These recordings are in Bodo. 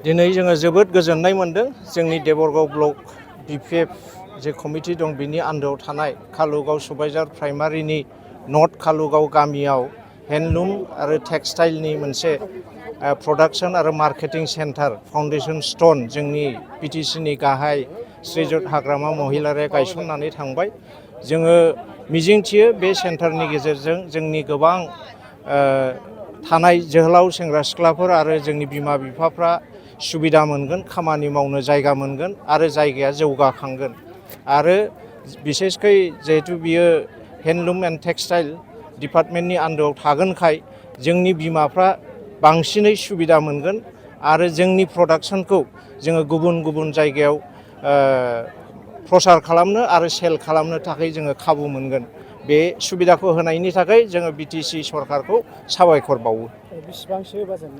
दिनै जोङो जोबोद गोजोननाय मोनदों जोंनि देबरगाव ब्लक बिपिएफ जे कमिटि दं बिनि आन्दोआव थानाय कालुगाव सुबाइजार प्राइमारिनि नर्थ कालुगाव गामियाव हेन्डलुम आरो टेक्सटाइलनि मोनसे प्रडाक्शन आरो मार्केटिं सेन्टार फाउन्डेशन स्टोन जोंनि बिटिसिनि गाहाय श्रीजुत हाग्रामा महिलारिया गायसननानै थांबाय। जोङो मिजिंथियो बे सेन्टारनि गेजेरजों जोंनि गोबां थानाय जोहोलाव सेंग्रा सिख्लाफोर आरो जोंनि बिमा बिफाफ्रा सुबिदा मोनगोन, खामानि मावनो जायगा मोनगोन आरो जायगाया जौगाखांगोन। आरो बिसेसकै जिहेतु बियो हेन्डलुम एन्ड टेक्सटाइल डिपार्टमेन्टनि आन्दोआव थागोनखाय जोंनि बिमाफ्रा बांसिनै सुबिदा मोनगोन आरो जोंनि प्रडाक्शनखौ जोङो गुबुन गुबुन जायगायाव प्रसार खालामनो आरो सेल खालामनो थाखाय जोङो खाबु मोनगोन। बे सुबिदाखौ होनायनि थाखाय जोङो बिटिसि सरकारखौ साबायखर बावो। बेसेबांसो बाजेट?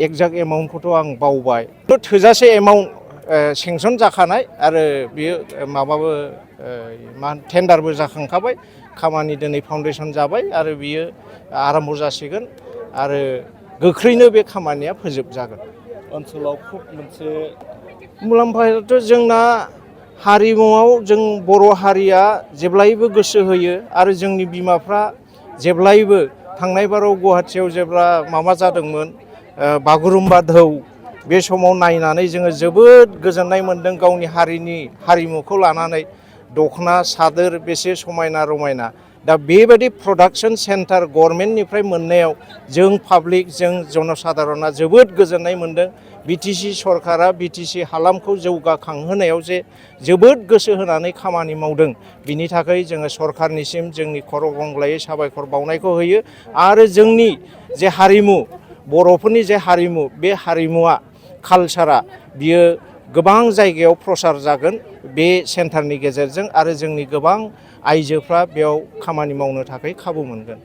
एक्जाक्ट एमाउन्टखौथ' आं बावबाय। थोजासे एमाउन्ट सेंसन जाखानाय आरो बियो माबाबो टेन्डारबो जाखांखाबाय। खामानि दिनै फाउन्डेसन जाबाय आरो बियो आराम्भ जासिगोन आरो गोख्रैनो बे खामानिया फोजोबजागोन। ओनसोलाव खुब मोनसे मुलाम्फायाथ' जोंना हारिमुआव जों बर' हारिया जेब्लायबो गोसो होयो आरो जोंनि बिमाफ्रा जेब्लायबो थांनाय बाराव गुवाहाटियाव जेब्ला माबा जादोंमोन बागुरुम्बा दोहौ, बे समाव नायनानै जोङो जोबोद गोजोननाय मोन्दों। गावनि हारिमुखौ लानानै दख'ना सादोर बेसे समायना रमायना। दा बेबायदि प्रडाक्शन सेन्टार गभर्नमेन्टनिफ्राय मोननायाव जों पाब्लिक जों जनसाधारना जोबोद गोजोननाय मोन्दों। बिटिसि सरकारा बिटिसि हालामखौ जौगाखांहोनायाव जे जोबोद गोसो होनानै खामानि मावदों, बिनि थाखाय जोङो सरकारनिसिम जोंनि खर' गंग्लायै साबायखर बावनायखौ होयो। आरो जोंनि जे हारिमु, बर'फोरनि जे हारिमु, बे हारिमुवा कालसारा बियो गोबां जायगायाव प्रसार जागोन बे सेन्टारनि गेजेरजों आरो जोंनि गोबां आइजोफ्रा बेयाव खामानि मावनो थाखाय खाबु मोनगोन।